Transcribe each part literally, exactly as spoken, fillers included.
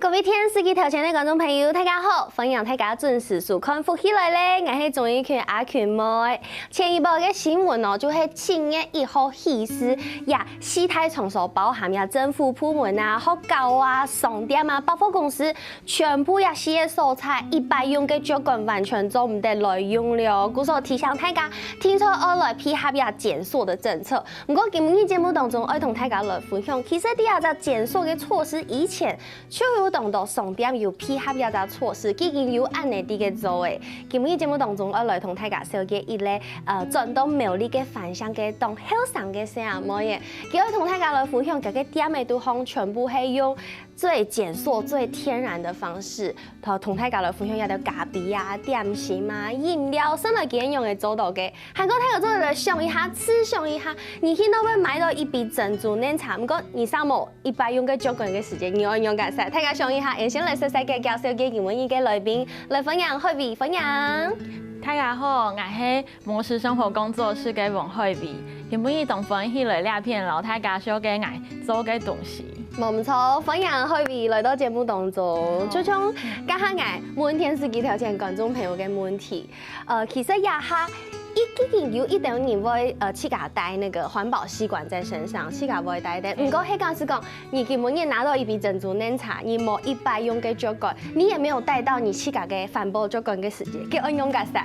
各位電視機頭前个觀眾朋友，大家好！歡迎大家準時收看《福氣來了》，𠊎係鍾意群阿群妹。前一擺个新聞哦，就係七月一號起勢，這四大場所包含這政府部門啊、學校啊、商店啊、百貨公司，全部這四個所在，一般用个竹竿完全做毋得來用了。故所提醒大家，定著愛來配合這減塑个政策。毋過今日節目當中，愛同大家來分享，其實在這隻減塑个措施以前， 就有當多商店有配合這隻措施，既經有恁仔个做欸。今日節目當中，愛來同大家紹介一個，呃，轉到苗栗个番鄉个當後生个細阿妹仔，佢愛同大家來分享，佢个店仔肚項全部係用最減塑、最天然个方式，同同大家來分享佢个咖啡啊、點心啊、飲料，甚至佢仰仔做到个。還過大家做得來想一下，試想一下，你去到會買到一杯珍珠奶茶，毋過你想無， 一擺用个竹竿个時節，你愛仰結煞？大家想一下，𠊎先來細細个介紹今晡日个來賓，來歡迎海偉，歡迎。大家好，𠊎係模式生活工作室个黃海偉。今晡日當歡喜來這片，摎大家紹介𠊎做个東西。無毋著，歡迎海偉來到節目當中。就像剛剛𠊎問電視機頭前觀眾朋友个問題， 呃，其實這下已經有一兜人會，呃，自家帶那個環保吸管在身上，自家會帶个。毋過，係假使講，你今晡日拿到一杯珍珠奶茶，你無一擺用个竹竿，你也沒有帶到你自家个環保竹竿个時節，該愛仰結煞？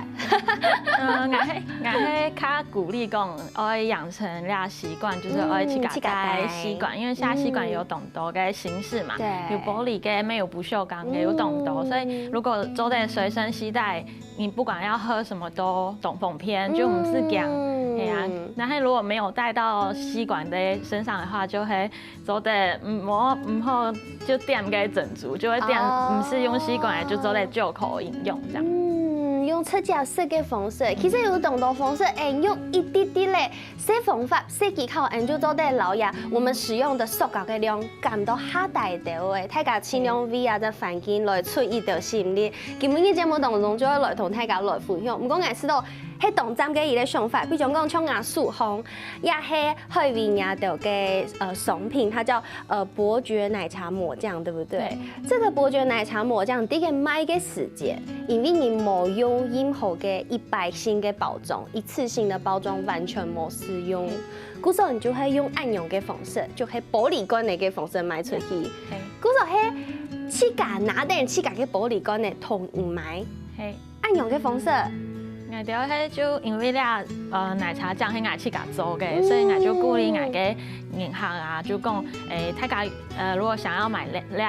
嗯，𠊎係，𠊎係較鼓勵講，愛養成這習慣，就是愛自家帶吸管，嗯，自家帶。因為現在吸管有當多个形式嘛，對。有玻璃个，也有不鏽鋼个，有當多，所以如果做得隨身攜帶， 你不管要喝什麼都當方便，就毋使驚。嗯。係啊，然後如果沒有帶到吸管在身上的話，就會做得，嗯，無，毋好就點个珍珠，就會點，哦。毋使用吸管，就做得就口飲用這樣。嗯，用直接食个方式，其實有當多方式，欸，用一滴滴咧， 細方法、細技巧，𠊎就做得摎這𠊎等使用个塑膠个量減到較低兜仔。大家盡量為這環境來出一點心力。今晡日節目當中就會來同大家來分享。毋過𠊎試著係當讚个一個想法，比如講像𠊎手項，這係海偉這兜个，呃，商品，佢叫，呃，伯爵奶茶抹醬，對不對？對。這個伯爵奶茶抹醬，在該賣个時節，因為你無用任何个一般性个包裝，一次性个包裝完全無使用。 故所你就會用恁樣个方式，就係玻璃罐仔个方式賣出去。係。故所係自家拿等自家个玻璃罐仔同人買。係。恁樣个方式。𠊎兜係就因為這，呃，奶茶醬係𠊎自家做个，嗯。所以𠊎就鼓勵𠊎个人客啊，就講，欸，大家，呃，如果想要買這，這，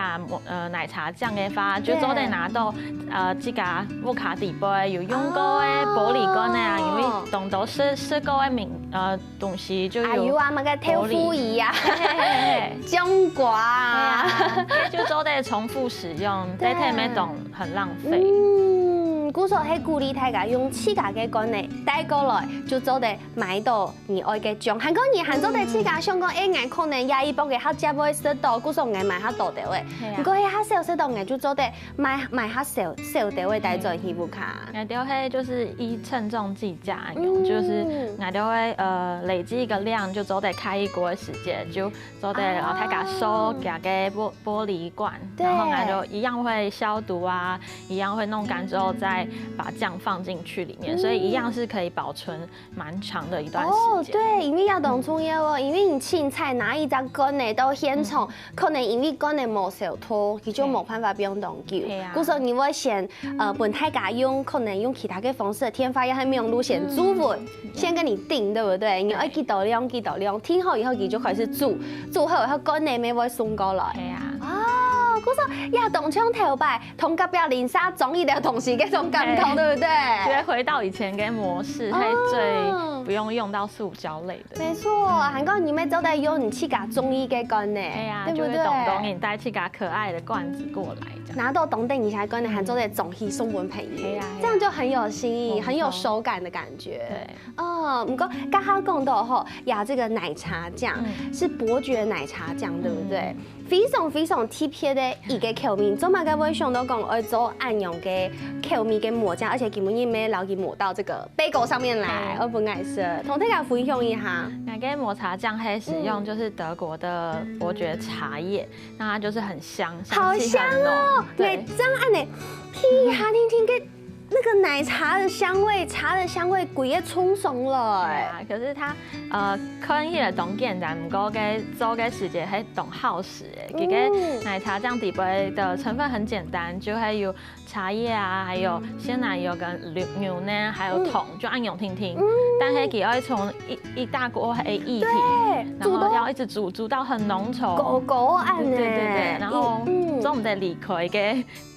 呃，奶茶醬个話，就做得拿到，呃，自家屋下底背有用過个玻璃罐仔啊，哦。因為當多食，食過个名，呃， 東西就有，哎喲啊，麼个豆腐乳啊，嘿嘿嘿嘿。醬瓜啊。係啊，就做得重複使用，對。再添乜當很浪費。嗯，故所係鼓勵大家用自家个罐仔帶過來，就做得買到你愛个醬。還過你還做得自家想講，嗯。欸，𠊎可能這一擺个較捷會食到，故所𠊎買較多兜仔。係啊。毋過係較少食到，𠊎就做得 買，買較少，少兜仔帶轉去屋下。嗯。𠊎兜係就是以稱重計價恁樣，嗯。就是𠊎兜會，呃，累積一個量就做得開一鍋个時節，就做得，啊。然後大家收佢个玻，玻璃罐，對。然後𠊎兜一樣會消毒啊，一樣會弄乾之後再把醬放進去裡面，嗯。所以一樣是可以保存 蠻長的一段時間。哦，對，因為這當重要哦，因為你凊彩拿一隻罐仔到現場，嗯。可能因為罐仔無燒透，佢就無辦法放當久。係啊。故所你會先，呃，分大家用，可能用其他个方式，電話也還無用路線，嗯。注文，嗯。先跟你訂，對不對？你愛幾多量，幾多量，訂好以後，佢就開始煮，煮好以後，罐仔乜會送過來。係啊。哦，故所這當像頭擺 同隔壁鄰舍裝一兜東西，該種感覺，嘿。對不對？就會回到以前个模式，哦。還最不用用到塑膠類的。沒錯，還過你乜做得用你自家中意个罐仔，對啊，對不對？就會當多人帶自家可愛的罐子過來，這樣。拿到當等一下罐仔，還做得裝去送分朋友，嗯。對啊，對啊。這樣就很有新意，沒錯。很有手感的感覺。對。哦，毋過剛剛講到吼，呀，這個奶茶醬，嗯。是伯爵奶茶醬，對不對？嗯。 非常非常特別个一個口味，做麼个會想到講愛做恁樣个口味个抹醬，而且今晡日乜摎佢抹到這個杯蓋上面來，對。愛分𠊎食。同大家分享一下。那个抹茶醬係使用就是德国的伯爵茶叶，那它就是很香，好香哦！对，这样按呢，嘿，哈听听个那个奶茶的香味，茶的香味，鬼也冲上来。啊，可是它呃看起来当简单，不过个做个时间还当耗时诶。其实奶茶酱底杯的成分很简单，就会有茶叶啊，还有鲜奶油跟牛牛奶，还有糖，就按样定定。但是佢要从一一大锅黑液体，对，然后要一直煮煮到很浓稠。狗狗按呢，对对对，然后做毋得离开个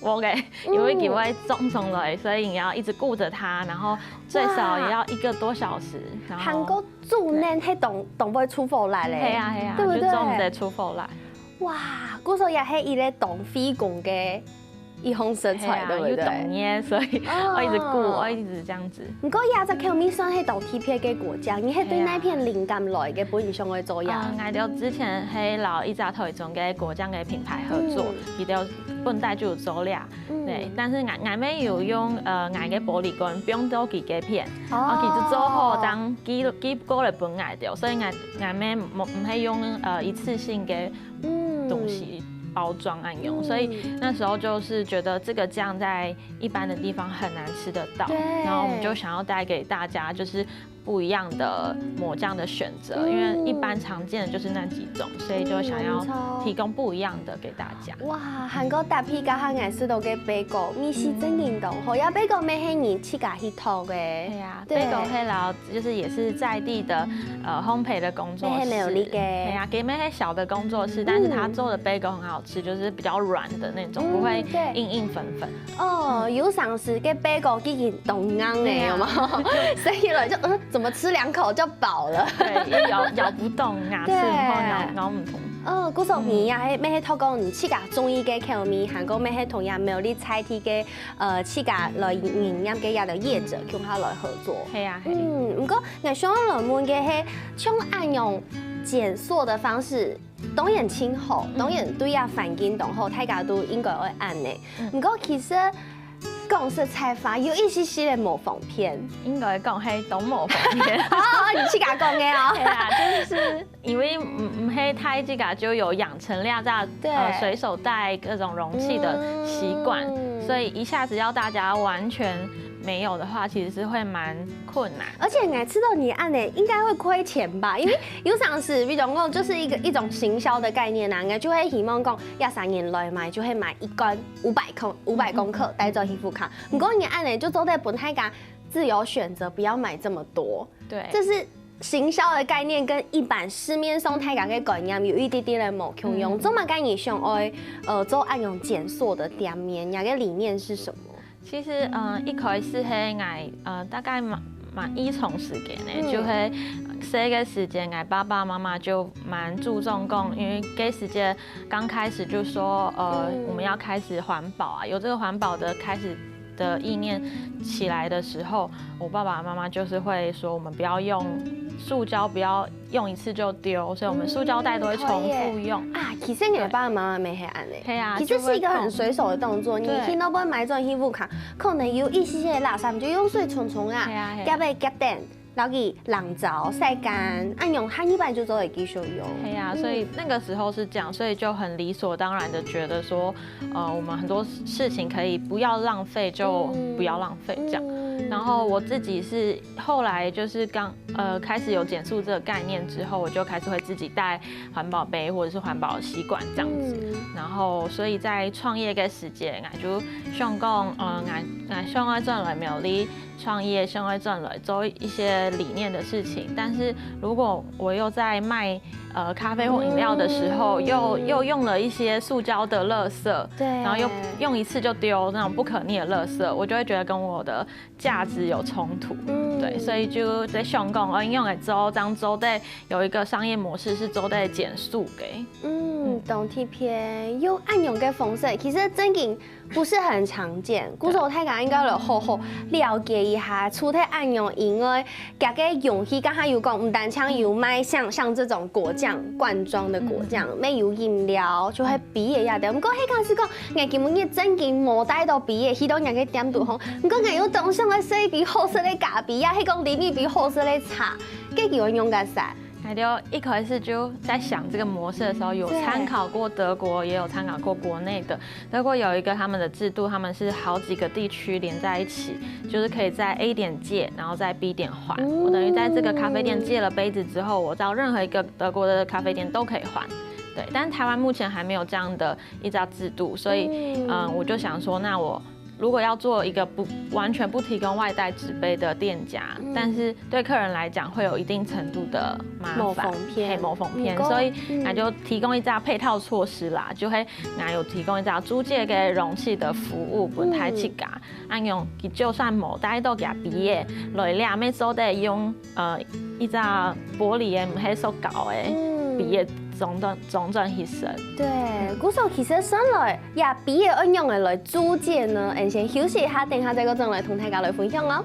我个，因为佢会重重来，所以你要一直顾着它，然后最少也要一个多小时。然后韩国煮呢，黑懂懂不会出火来嘞？黑啊黑啊，对不对？就做毋得出火来。哇，故所也黑一个懂飞拱个。 一項食材，对不对？有懂耶，所以我一直顾，我一直这样子。不过呀，这口味算是当特别个果酱，你是对哪片灵感来个？本身想要做呀？嗯，我就之前是老一家头一种个果酱个品牌合作，伊就本来就有做了，对。但是俺俺们有用呃俺个玻璃罐，不用多几个片，哦，其实做好当几几个了本来的，所以俺俺们不不是用呃一次性个。 东西包装按用，所以那时候就是觉得这个酱在一般的地方很难吃得到，然后我们就想要带给大家就是不一样的抹酱的选择，因为一般常见的就是那几种，所以就想要提供不一样的给大家。哇，韩国大皮刚刚也吃到个杯果，米是真灵动，好呀，杯果没黑你自家去偷个。对呀，杯果黑老。 就是也是在地的呃烘焙的工作室，对呀，给妹妹小的工作室，但是他做的杯狗很好吃，就是比较软的那种，不会硬硬粉粉。哦，有尝试个杯狗已经冻硬了，有吗？所以了就嗯，怎么吃两口就饱了？对，咬咬不动啊，吃以后咬咬不动。哦，故所你呀，还没偷讲你自家中意个口味，还过没还同样没有你菜体个。 呃，自家来营养个也个业者共下来合作。系啊，嗯，不过我想来问个系，像恁样减塑的方式，当然真好，当然对啊环境当好，大家都应该会恁呢。不过其实讲实在话，有一些些的无方便。应该讲系都无方便。哦，你自家讲个哦。系啊，就是。 因为嗯嗯，黑胎这个就有养成了在呃随手带各种容器的习惯，所以一下子要大家完全没有的话，其实是会蛮困难。而且你还吃到你按呢，应该会亏钱吧？因为有常时，比如讲，就是一个一种行销的概念啊，应该就会希望讲，要三年来买，就会买一罐五百公五百公克带走去付卡。不过你按呢就做得分大家自由选择，不要买这么多。对，这是。 行销的概念跟一般市面上大家个概念有一点点的无共样。做么个你想爱呃做恁样减塑的店面，你个理念是什么？其实呃一开始系我呃大概蛮蛮一从时间呢，就系細个时间，我爸爸妈妈就蛮注重讲，因为该时间刚开始就说呃我们要开始环保啊，有这个环保的开始。 的意念起来的时候，我爸爸妈妈就是会说，我们不要用塑胶，不要用一次就丢，所以我们塑胶袋都会重复用。啊，其实你爸爸妈妈没黑暗嘞，对啊，其实是一个很随手的动作。你听到不买转衣服卡，可能有一些些垃圾，就用水冲冲啊，对啊，夹被夹等。 然后给冷燥晒干，按用它一般就做得继续用。对呀，所以那个时候是这样，所以就很理所当然的觉得说，呃，我们很多事情可以不要浪费，就不要浪费这样。然后我自己是后来就是刚呃开始有减塑这个概念之后，我就开始会自己带环保杯或者是环保吸管这样子。然后所以在创业个时间啊，就想讲，呃，俺俺想要转来苗栗。 创业想要转来做一些理念的事情，但是如果我又在卖呃咖啡或饮料的时候，又又用了一些塑胶的垃圾，对，然后又用一次就丢那种不可逆的垃圾，我就会觉得跟我的价值有冲突，对，所以就在想讲，哦，用来做，这样做得有一个商业模式是做得减塑的。嗯，懂 T P A 用暗用的方式，其实真经。 不是很常见，故所大家应该有好好了解一下，除了恁样以外，佢个容器刚才有讲，毋单淨有卖像像这种果酱，罐裝个果醬，乜有飲料，就係杯仔也得。毋過係假使講，𠊎今晡日正經無帶到杯仔，去到人个店肚吼，毋過𠊎有當想愛食一杯好食个咖啡啊，係講啉一杯好食个茶，該佢會仰結煞？哎，就一開始就在想這個模式的時候，有參考過德國，也有參考過國內的。德國有一個他們的制度，他們是好幾個地區連在一起，就是可以在 A 點借，然後在 B 點還。我等於在這個咖啡店借了杯子之後，我到任何一個德國的咖啡店都可以還。對，但台灣目前還沒有這樣的一家制度，所以嗯，我就想說，那我如果要做一個不完全不提供外帶紙杯的店家，但是對客人來講會有一定程度的麻煩，某方便嘿，某方便，嗯所以那就提供一家配套措施啦，就會那有提供一家租借个容器的服務，分大家自家。恁樣佢就算無帶到佢杯仔，來了乜做得用呃一隻玻璃个，毋係塑膠个杯仔裝轉裝轉去食。對，故所其實算來，這杯仔愛仰仔來租借呢？𠊎先休息一下，等下再過轉來同大家來分享哦。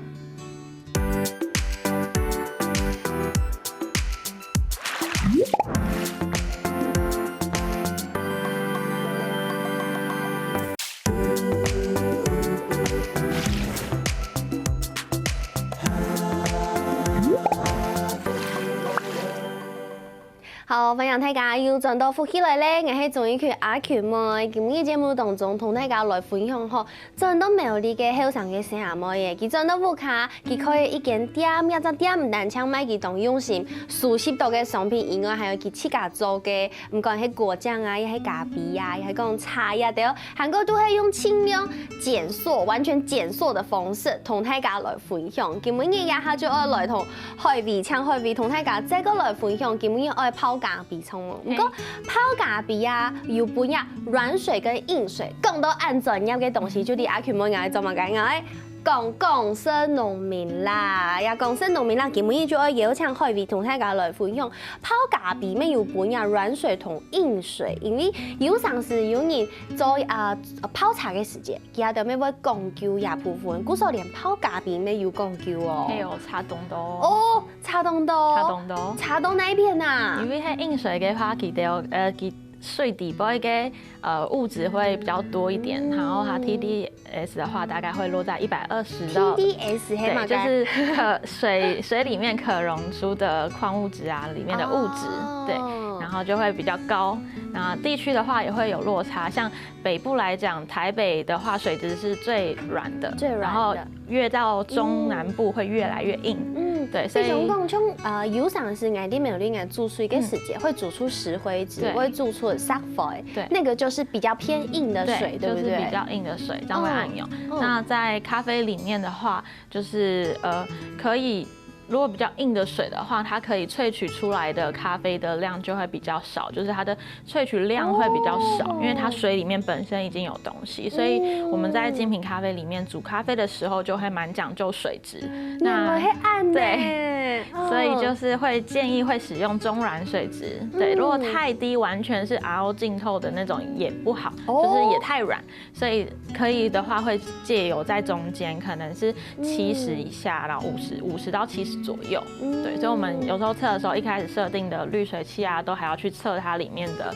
好，歡迎大家又轉到福氣來咧，𠊎係鍾意去阿群妹。今日節目當中同大家來分享吼，轉到苗栗个後生个細阿妹耶，佢轉到屋下，佢開一間店，這隻店毋單淨賣佢當用心收集到个商品以外，還有佢自家做个，毋管係果醬啊，也係咖啡啊，也係講茶呀，對哦，還過都係用盡量簡素、完全簡素的方式同大家來分享。今日也下就愛來同海偉，請海偉同大家再過來分享，今日愛泡咖啡。 比重哦。毋過泡咖啡啊，有分啊軟水跟硬水，講到恁專業个東西，就知阿群妹愛做麼个，愛講講食農民啦。呀，講食農民啦，今日就愛邀請海偉同大家來分享泡咖啡乜有分啊軟水同硬水，因為有常時有人做啊泡茶个時節，佢兜乜會講究這部分，故所連泡咖啡乜有講究哦。哎呦，差當多。哦，差當多，差當多。差到哪一邊啊？因為係硬水个話，佢兜呃，佢水底背个呃物質會比較多一點，然後它 T D S 的話，大概會落在一百二十到 T D S 係嘛？對，就是可水水裡面可溶出的礦物質啊，裡面的物質，對，然後就會比較高。那地區的話也會有落差，像北部來講，台北的話水質是最軟的，最軟的然後越到中南部會越來越硬。嗯，對，所以比如講，像呃，有常時𠊎兜苗栗人煮水个時節，會煮出石灰質，對會煮出石灰，對那個就是比較偏硬的水，對不對？就是比較硬的水，這樣會恁樣。嗯那在咖啡裡面的話，就是呃可以。如果比較硬的水的話，它可以萃取出來的咖啡的量就會比較少，就是它的萃取量會比較少，哦因為它水裡面本身已經有東西，所以我們在精品咖啡裡面煮咖啡的時候就會蠻講究水質。原來係恁呢，對哦所以就是會建議會使用中軟水質。对，嗯如果太低，完全是 R O 浸透的那种也不好，哦就是也太软，所以可以的话会借由在中间，可能是七十以下，然后五十五十到七十左右。嗯对，所以我们有时候测的时候，一开始设定的滤水器啊，都还要去测它里面的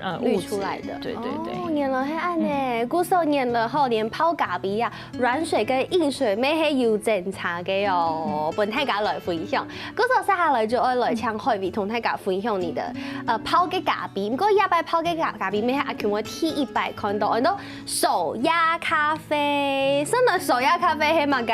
呃滤物质出來的。对对对。哦，原來係恁呢，故所原來吼，連泡咖啡啊，軟水跟硬水乜係有精差个哦，分大家來分享。故所接下來就愛來請海偉同大家分享你的呃泡个咖啡，毋過這擺泡个咖咖啡乜係阿群妹第一擺看到，安到手壓咖啡，算來手壓咖啡係麼个？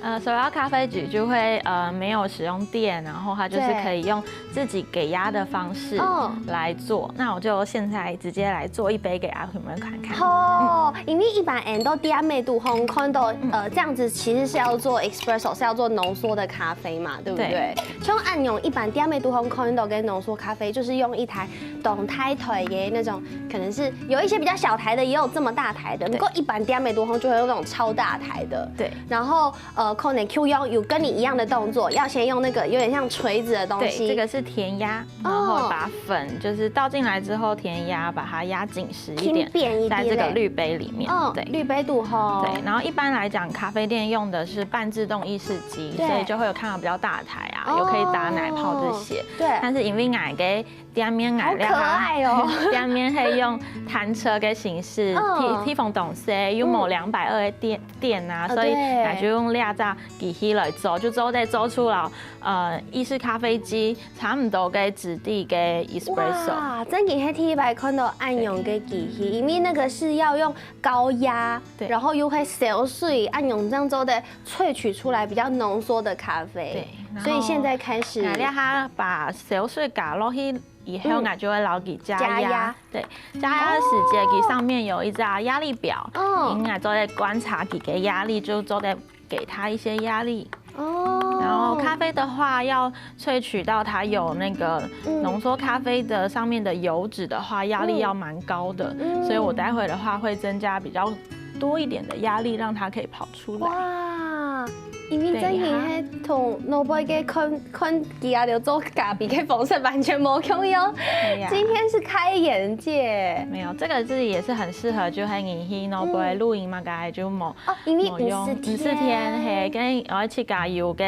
呃，手搖咖啡机就会呃没有使用电，然后它就是对可以用自己给压的方式哦来做。那我就现在直接来做一杯给阿群妹看看。哦，因為一般人都店仔肚項看到，呃，這樣子其實是要做 espresso，是要做濃縮的咖啡嘛，對不對？對像恁樣一般店仔肚項看到个濃縮咖啡，就是用一台當大台的那種，可能是有一些比較小台的，也有這麼大台的。不過一般店仔肚項就會用那種超大台的。对然後呃，可能 Q 用有跟你一樣的動作，要先用那個有點像錘子的東对，西。这个是填压，然后把粉就是倒进来之后填压，把它压紧实一轻点，便一点嘞在这个滤杯里面。嗯，对。滤杯肚吼。对，然后一般来讲，咖啡店用的是半自动意式机，对所以就会有看到比较大台啊，啊，又可以搭奶泡這些。對，但是因為𠊎个店面好可，𠊎這下愛哦。店面係用攤車个形式，嗯地地方當細，有無兩百二个店店啊，哦所以對𠊎就用這隻機器來做，就做得做出來，呃，意式咖啡機差不多个質地个 espresso。哇，真正係第一擺看到恁樣个機器，因為那個是要用高壓，對然後又會燒水，恁樣這樣做的萃取出來比較濃縮的咖啡。對，然後所以現在開始，那這下把燒水加落去以後，嗯那就會摎佢加壓。加壓對，加壓的時節，佢上面有一隻壓力表，哦你，那做得觀察佢个壓力，就做得給它一些壓力。哦，然後咖啡的話，要萃取到它有那個嗯濃縮咖啡的上面的油脂的話，壓力要蠻高的，嗯所以我待會的話會增加比較多一點的壓力，讓它可以跑出來。哇，因為真正係同老輩个看看佢啊，就做咖啡个方式完全無共樣。對呀今天是開眼界。沒有，這個是也是很適合，就係你去老輩露營嘛，該就無哦，因為無用，毋使電。毋使電，係，跟我自家有个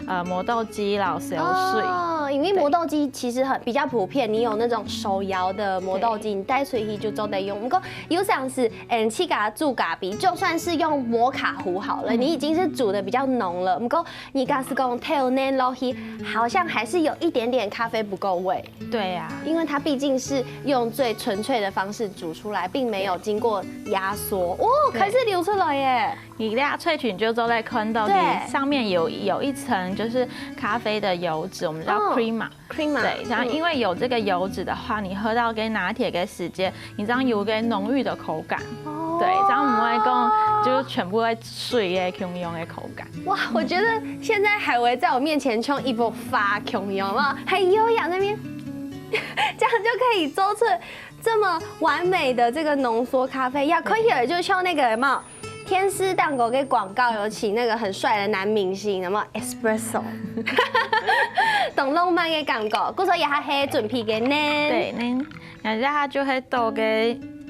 呃磨豆機摎燒水。哦，因為磨豆機其實很比較普遍，你有那種手搖的磨豆機，你帶出去就做得用。不過有像是，嗯，自家煮咖啡，就算是用摩卡壺好了，嗯你已經是煮的比較濃了，不過你假使講豆奶落去，好像還是有一點點咖啡不夠味，對呀、因為它畢竟是用最純粹的方式煮出來，並沒有經過壓縮。哦，對開始流出來耶你這樣萃取就做得看到，對你上面有有一層就是咖啡的油脂，我們叫哦 cream 嘛。 ，cream 嘛。對，然後因為有這個油脂的話，你喝到跟拿鐵个時間，你這樣有個濃郁的口感。哦對，這樣毋會講就全部係水个共樣个口感。哇，我覺得現在海維在我面前像一幅畫共樣嘛，很優雅那邊，這樣就可以做出這麼完美的這個濃縮咖啡。呀，看起來就像那個嘛，天師蛋糕个廣告有請那個很帥的男明星，有沒有？Espresso，當浪漫的感覺。故所也還係準備个呢。對，那那這下就會倒个，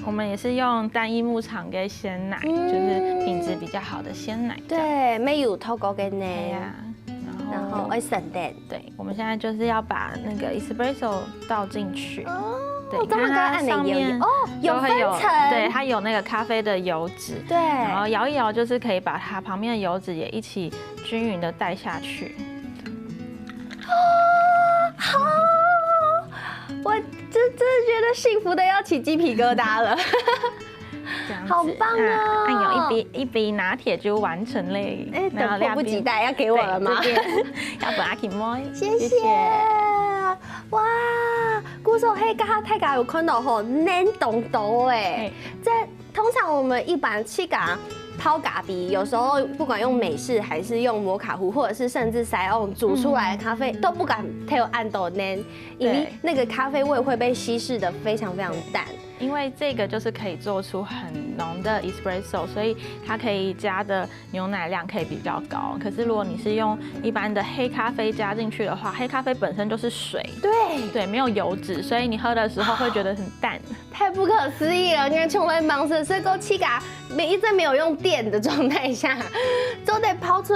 我們也是用單一牧場个鮮奶，嗯就是品質比較好的鮮奶。對，沒有透過个呢。對呀、然後然後愛省電。對，我們現在就是要把那個 espresso 倒進去。哦對，這麼你看它高按的油上面哦，有就會有分層。對，它有那個咖啡的油脂。對，然後摇一摇，就是可以把它旁邊的油脂也一起均勻的帶下去。好，我真真的覺得幸福的要起雞皮疙瘩了。這樣子好棒哦啊！哎呦，一杯一杯拿鐵就完成嘞！哎，然後等迫不及待要給我了嗎？對，這邊要分阿Kim妹，謝謝。哇，故所係，剛剛大家有看到吼，奶當多哎嘿，在通常我們一般自家泡咖啡，有時候不管用美式還是用摩卡壺，或者是甚至塞翁煮出來的咖啡，都不敢調恁多奶，因為那個咖啡味會被稀釋的非常非常淡。因為這個就是可以做出很濃的 espresso，所以它可以加的牛奶量可以比較高。可是如果你是用一般的黑咖啡加進去的話，黑咖啡本身就是水，對，對，沒有油脂，所以你喝的時候會覺得很淡。太不可思議了！你看，從來忙死，所以講自家每一直沒有用電的狀態下，做得泡出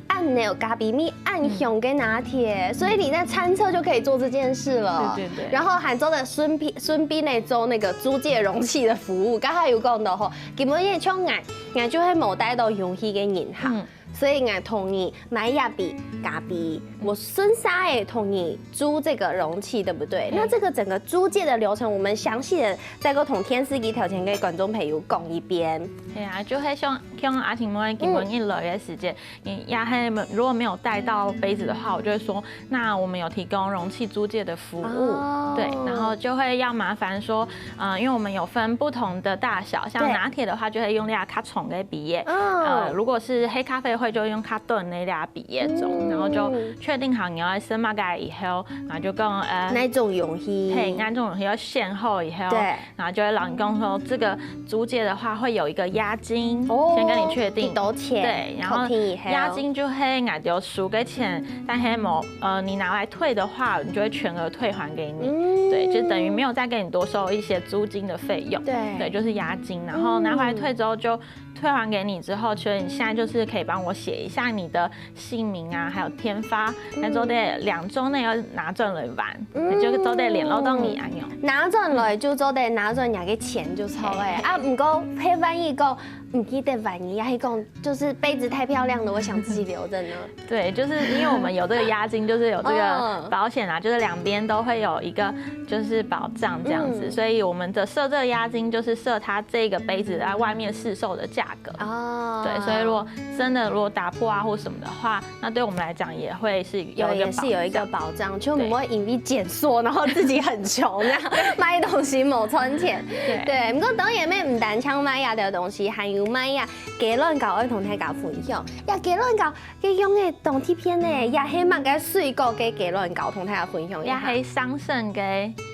恁濃咖啡味、恁香个拿鐵，所以你在餐車就可以做這件事了。對對對然後還做得順便順便來做那個租借容器的服務。剛才有講到吼，根本也像𠊎，𠊎就係無帶到容器个人哈。嗯所以𠊎同你買一杯咖啡，我順勢也同你租這個容器，對不對？嗯那這個整個租借的流程，我們詳細的再過同電視機頭前个觀眾朋友講一遍。係啊，就係像像阿婷妹今晡日來个時節，你也係如果沒有帶到杯子的話，我就會說，那我們有提供容器租借的服務，哦對，然後就會要麻煩說，呃，因為我們有分不同的大小，像對拿鐵的話就會用那較重个杯仔，嗯呃，如果是黑咖啡會就用較短个那杯仔種，嗯然後就確定好你要什麼个以後，然後就跟呃，哪種容器？嘿，那種要選好以後，對然後就會老人跟我說這個租借的話會有一個押金，哦先跟你確定幾。多錢？對，然後確定以後押金就係你有收个錢，但係無呃你拿來退的話，你就會全額退還給你。嗯對，就等於沒有再跟你多收一些租金的費用。對對，就是押金，然後拿回來退之後就退还给你之后，其实你现在就是可以帮我写一下你的姓名啊，还有电话，那做得两周内要拿转来还，嗯，就做得联络到你啊，有。拿转来就做得拿转人个钱就好了。啊，毋过，譬如万一讲毋记得还你，还是讲就是杯子太漂亮了，我想自己留着呢。对，就是因为我们有这个押金，就是有这个保险啊，就是两边都会有一个就是保障这样子，所以我们的设这个押金就是设它这个杯子在外面市售的价格。哦，对，所以如果真的如果打破啊或什么的话，那对我们来讲也会是有一个也是有一个保障，就不会因为减塑，然后自己很穷呀，卖东西没赚钱。对，不过当然也毋单淨卖呀个东西，还有卖呀，鸡卵糕要同大家分享。呀，鸡卵糕个用个当特别呢，也系么个水果个鸡卵糕，同大家分享一下。也系桑葚个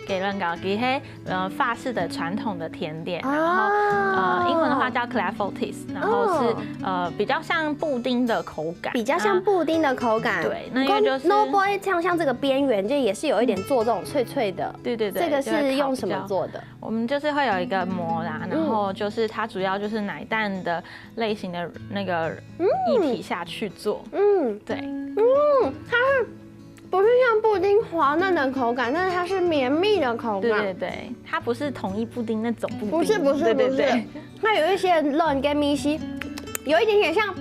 鸡卵糕，佢系呃法式的传统的甜点，然后呃英文的话叫 clafoutis，然后是呃比较像布丁的口感，比较像布丁的口感。对，那因为就是 no boy 像像这个边缘，就也是有一点做这种脆脆的。对对对，这个是用什么做的？我们就是会有一个膜啦，然后就是它主要就是奶蛋的类型的那个液体下去做。嗯，对，嗯，它是不是像布丁滑嫩的口感？但是它是绵密的口感。对对对，它不是统一布丁那种布丁。不是不是不是，它有一些软跟米西，有一点点像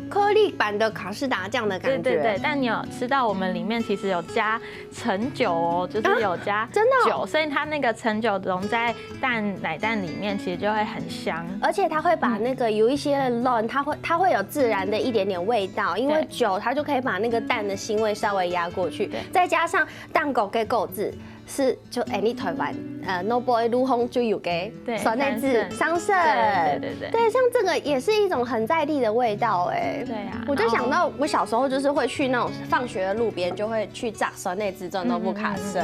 颗粒版的卡士达酱的感觉。对对对，但你有吃到我们里面其实有加陈酒哦，就是有加，真的哦，酒，所以它那个陈酒溶在蛋奶蛋里面，其实就会很香。而且它会把那个有一些卵，它会它会有自然的一点点味道，因为酒它就可以把那个蛋的腥味稍微压过去，再加上蛋糕个果子是就哎，你台湾呃，no boy 路红就有个酸奶子桑葚，对对对对，像这个也是一种很在地的味道哎。对啊，我就想到我小时候就是会去那种放学的路边就会去摘酸奶子做 no boy 卡生。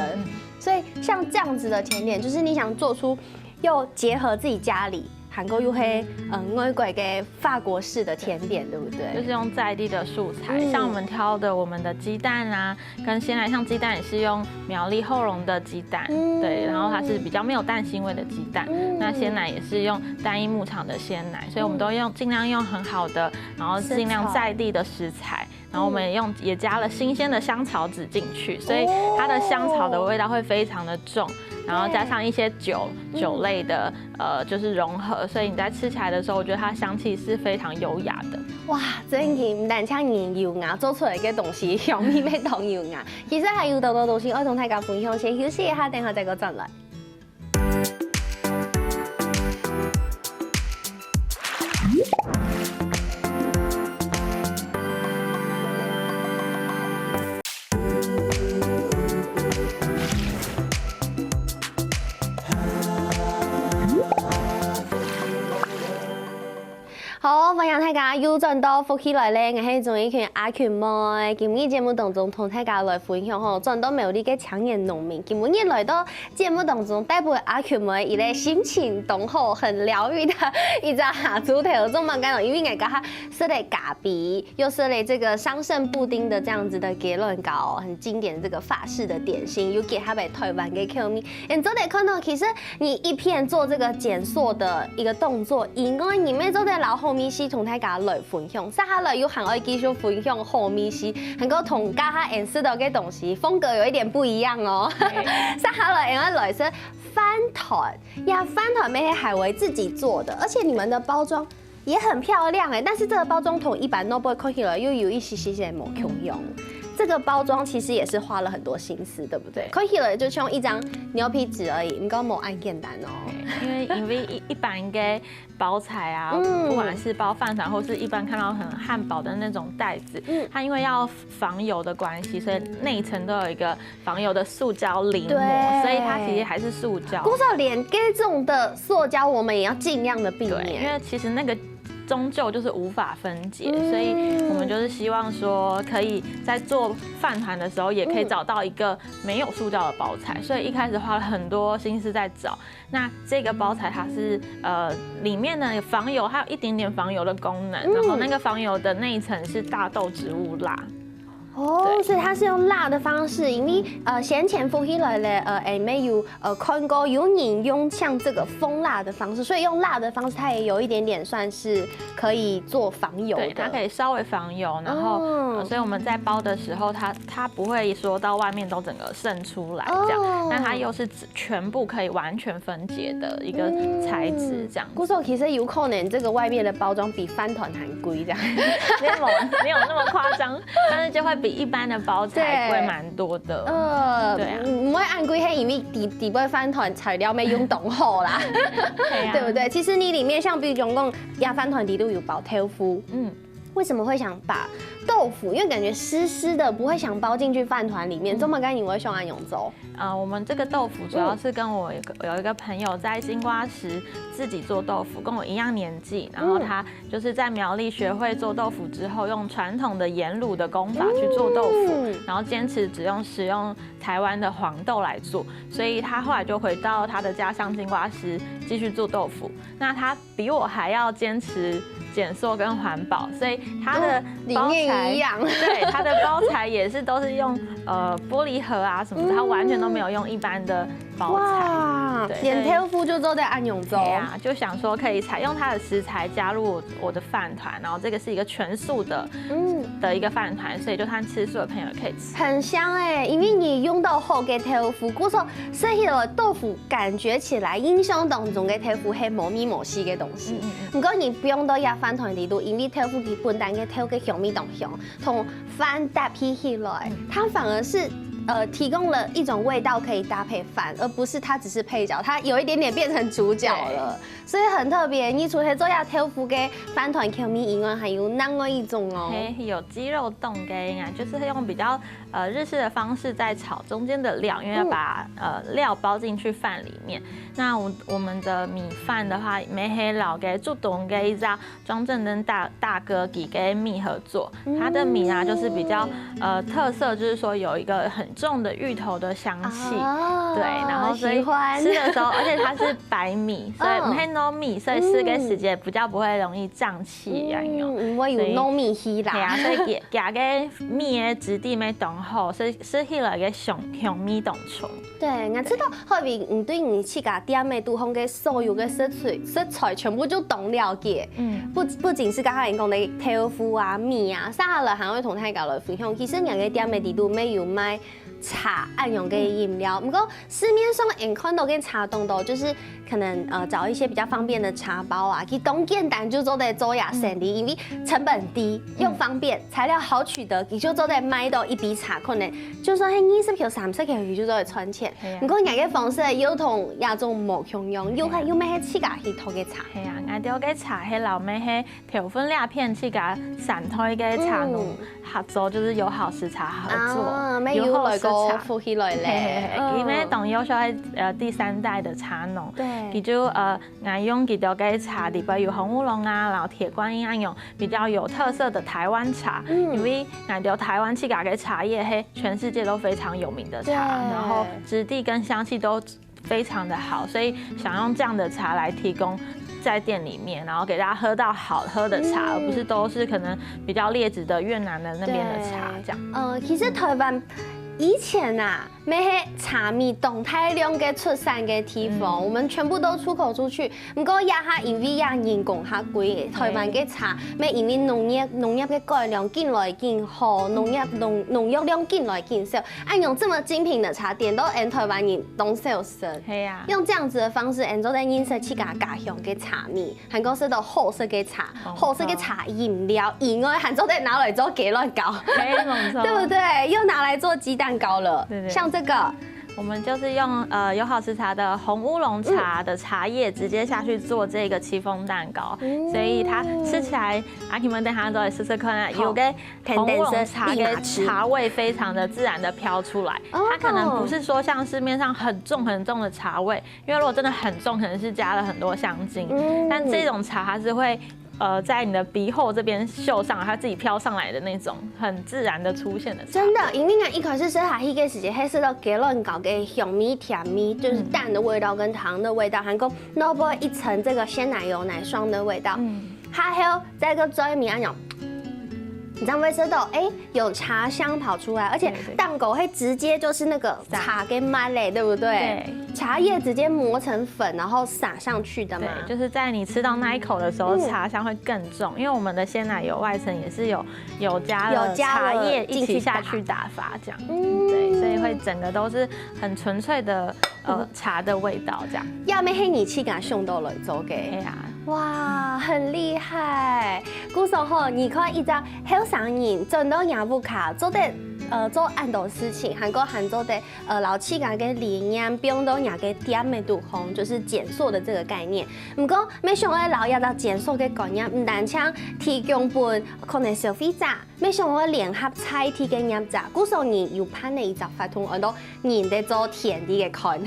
所以像这样子的甜点，就是你想做出又结合自己家里，还过又黑，嗯，外国个法国式的甜点，对不对？就是用在地的素材，像我们挑的我们的鸡蛋啊，跟鲜奶，像鸡蛋也是用苗栗后龙的鸡蛋，对，然后它是比较没有蛋腥味的鸡蛋，那鲜奶也是用单一牧场的鲜奶，所以我们都用尽量用很好的，然后尽量在地的食材。然后我们用也加了新鲜的香草籽进去，所以它的香草的味道会非常的重，然后加上一些酒酒类的呃就是融合，所以你在吃起来的时候，我觉得它香气是非常优雅的。哇，真个毋单淨人有牙，做出来个东西香味乜當有牙。其实还有多多东西，我同大家分享，先休息一下，等下再过转来。 好，欢迎大家又转到福氣來了，𠊎係鍾意群阿群妹。今日節目當中同大家來分享吼，轉到苗栗个青年農民，今日來到節目當中帶分阿群妹一个心情當好、很療愈的一隻下晝頭，做麼个呢？因為𠊎剛剛食了咖啡，又食了這個桑葚布丁的這樣子的雞卵糕，很經典的這個法式的點心，又結合了台灣的口味。你做得看到，其實你一片做這個減塑的一個動作以外，你乜做得摎好味緒同大家來分享。接下來又還愛繼續分享好味緒，還過同家下𠊎食到个東西風格有一點不一樣哦。接下來𠊎愛來食 飯團呀，飯團乜係海維自己做的，而且你們的包裝也很漂亮哎，但是這個包裝同一般 no boy 看起來又有一些些些無共樣。這個包裝其實也是花了很多心思，對不對？看起來就像一張牛皮紙而已，毋過無恁簡單哦。因為因為一一般个包材啊，不管是包飯团或是一般看到很汉堡的那種袋子，它因为要防油的关系，所以内层都有一个防油的塑胶淋膜，对，所以它其实还是塑胶。故所连这种的塑胶，我们也要尽量的避免。对，因为其实那个终究就是无法分解，所以我们就是希望说，可以在做饭团的时候，也可以找到一个没有塑胶的包材。所以一开始花了很多心思在找。那这个包材它是呃里面呢有防油，还有一点点防油的功能，然后那个防油的内层是大豆植物蜡。哦，对所以它是用蜡的方式，因为呃先前福氣來了，呃，哎，沒有呃看過有人用像這個蜂蠟的方式，所以用蠟的方式，它也有一點點算是可以做防油的。对，它可以稍微防油，然后、哦呃所以我们在包的时候，它它不会说到外面都整个渗出来这样，哦但它又是指全部可以完全分解的一个材质这样。故所其實有可能這個外面的包裝比飯糰還貴這樣。没有没有那么夸张，但是就会比一般的包材贵蛮多的。呃，对啊毋會恁貴，係因為底底背飯糰材料沒用當好啦，对啊對不对？其實你裡面像比如講，這飯糰底肚有包豆腐，嗯。為什麼會想把豆腐？因為感覺濕濕的，不會想包進去飯糰裡面。做麼个你會想恁樣做？呃，我们这个豆腐主要是跟我有一个有一个朋友在金瓜石自己做豆腐，跟我一样年纪，然后他就是在苗栗学会做豆腐之后，用传统的盐卤的工法去做豆腐，嗯然后坚持只用使用台湾的黄豆来做，所以他后来就回到他的家乡金瓜石继续做豆腐。那他比我还要坚持减塑跟环保，所以他的理包材，念一样。对，他的包材也是都是用呃玻璃盒啊什么的，他完全都没有用一般的包材。哇，对連豆腐就做得恁樣做对。啊，就想说可以采用它的食材加入我我的饭团，然后这个是一个全素的嗯，的一个饭团，所以就算吃素的朋友也可以吃。很香哎、因為你用到好个豆腐，故所食起來豆腐感覺起來，印象當中个豆腐係無味無緒个東西。嗯毋過你放到這飯團裡肚，因為豆腐佢本身个豆个香味當香，同飯搭配起來，它反而是呃提供了一種味道可以搭配飯，而不是它只是配角，它有一點點變成主角了，所以很特別。你除了做這豆腐个飯團口味以外，還有另外一種哦。嘿，有雞肉凍个啊，就是用比较呃日式的方式在炒中间的料，因为要把、呃料包进去饭里面。那我我们的米饭的话，乜係摎个竹东个一只庄正登大大哥佢个米合作，它的米啊就是比较呃特色，就是说有一个很重的芋头的香气。哦对，然后所以喜欢吃的时候，而且它是白米，所以嗯毋係糯米，所以吃个时节比较不会容易胀气一样。嗯，毋會有糯米氣啦。系啊，所以佢佢个米个質地乜當好，所以食起來个香香味當重。對，𠊎知道，好比你對你自家店个肚項个所有个食材，食材全部就當了解。嗯，不不僅是剛才你講的豆腐啊、米啊，接下來還會同大家來分享。其實𠊎个店个底肚乜有賣茶恁樣个飲料，毋過市面上你看到个茶當多，就是可能呃找一些比較方便的茶包啊，佢當簡單就做得做這生理，因為成本低又方便，材料好取得，佢就做得賣到一杯茶，可能就算係二十箍、三十箍，佢就做得賺錢。係啊毋過𠊎个方式又同這種無共樣，又係又乜係自家去討个茶。系啊，𠊎兜个茶係摎乜係頭份這片自家三代个茶農合作，就是友好食茶合作，啊，乜友好食有來過茶。福氣來嘿嘿咧嘿，。佢乜當優秀个呃第三代个茶農，對佢就呃，𠊎用佢兜个茶裡背有紅烏龍啊，然後鐵觀音啊，用比較有特色的台灣茶，因為𠊎兜台灣自家个茶葉係全世界都非常有名的茶，對然後質地跟香氣都非常的好，所以想用這樣的茶來提供在店裡面，然後給大家喝到好喝的茶，而不是都是可能比較劣質的越南的那邊的茶這樣。呃，其實台灣以前啊，乜係茶米當大量个出產个地方，我們全部都出口出去。毋過這下因為這人工較貴，台灣个茶乜因為農業農業个改良緊來緊好，農業農農藥量緊來緊少，恁樣這麼精品的茶點到𠊎台灣人當少食。係啊，用這樣子的方式，𠊎做得認識自家家鄉个茶米，還過食到好食个茶，好食个茶飲料以外，還做得拿來做雞卵糕，係，沒錯。對不對？又拿來做雞蛋糕了。對對像這個，我們就是用呃友好食茶的紅烏龍茶的茶葉直接下去做這個戚風蛋糕，所以它吃起來，阿Kim等下都來試試看啊，有个紅烏龍茶的茶味非常的自然的飄出來，它可能不是說像市面上很重很重的茶味，因為如果真的很重，可能是加了很多香精，但這種茶它是會。呃，在你的鼻後這邊秀上，它自己飄上來的那種很自然的出現的茶。真的，因為𠊎一開始食下去个時節，係食到雞卵糕个香味、甜味，就是蛋的味道跟糖的味道，還過外背一層這個鮮奶油奶霜的味道。嗯，還有再个最尾那種，你這樣會吃到，哎，有茶香跑出來，而且蛋糕會直接就是那個茶給滿嘞，對不對？茶葉直接磨成粉，然後撒上去的嘛。對，就是在你吃到那一口的时候，茶香会更重，因为我们的鲜奶油外层也是有有加了茶叶一起下去打发这样。对，所以会整个都是很纯粹的呃茶的味道这样。也毋係你自家想到來做个。哎呀，哇，很厲害！故所吼，你看一隻後生人轉到若屋下，做得呃做恁多事情，還過還做得呃摎自家个理念放到若个店个肚項，就是減塑的這個概念。毋過，乜想愛摎這隻減塑个概念，毋單淨提供分可能消費者，乜想愛聯合在地个業者，故所你有辦了一隻活動，安到人在做田地个看，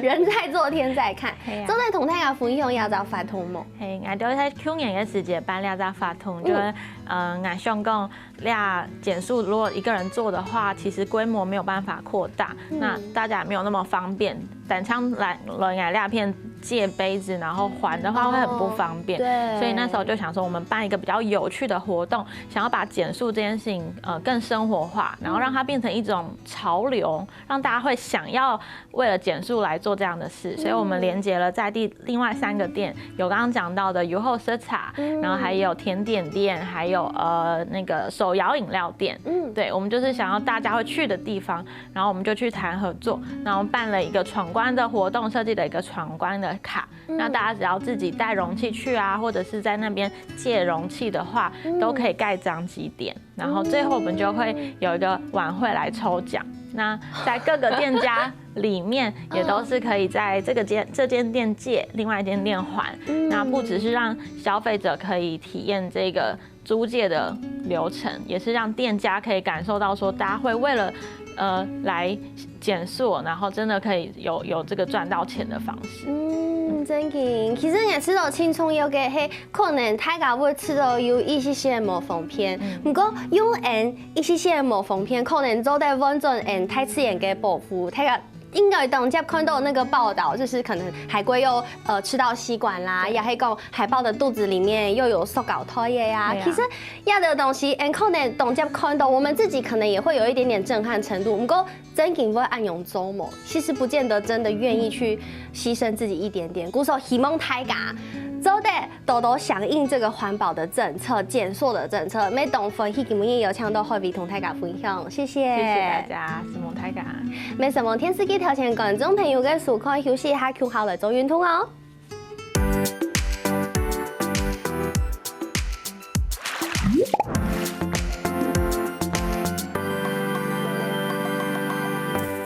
人在做天在看，做得同大家分享這隻活動無？嘿，𠊎就在去年个時節辦了隻活動，就係呃，𠊎想講，那減塑如果一个人做的話，其實規模沒有辦法擴大，那大家也沒有那麼方便。單淨來來𠊎這片借杯子，然後還的話會很不方便。對，所以那時候就想說，我們辦一個比較有趣的活動，想要把減塑這件事情呃更生活化，然後讓它變成一種潮流，讓大家會想要為了減塑來做這樣的事。所以我們連接了在地另外三個店，有剛剛講到的油后色茶，然後還有甜點店，還有呃那個手搖飲料店。嗯，對，我們就是想要大家會去的地方，然後我們就去談合作，然後辦了一個闖關的活動，設計了一個闖關的卡。那大家只要自己帶容器去啊，或者是在那邊借容器的話，都可以蓋章集點。然後最後我們就會有一個晚會來抽獎。那在各個店家裡面，也都是可以在這個間這間店借，另外一間店還。那不只是讓消費者可以體驗這個租借的流程，也是讓店家可以感受到說，大家會為了呃來減塑，然後真的可以有有這個賺到錢的方式。嗯，真个。其實也知道輕鬆有个係，可能大家會知道有一些些無方便，不過用恩一些些無方便，可能做得完全恩大自然个保護，大家。應該當接看到那個報導，就是可能海龜又呃吃到吸管啦，也還講海豹的肚子裡面又有塑膠袋的呀。對啊。其實這樣的東西，恩可能當接看到，我們自己可能也會有一點點震撼程度。不過真經會恁樣做無？其實不見得真的願意去犧牲自己一點點。故所希望大家做得多多響應這個環保的政策、減塑的政策。乜當歡喜今晡日有請到海龜同大家分享，謝謝。謝謝大家，承蒙大家。乜承蒙電視機頭前觀眾朋友个收看，休息一下，共下來做運動哦。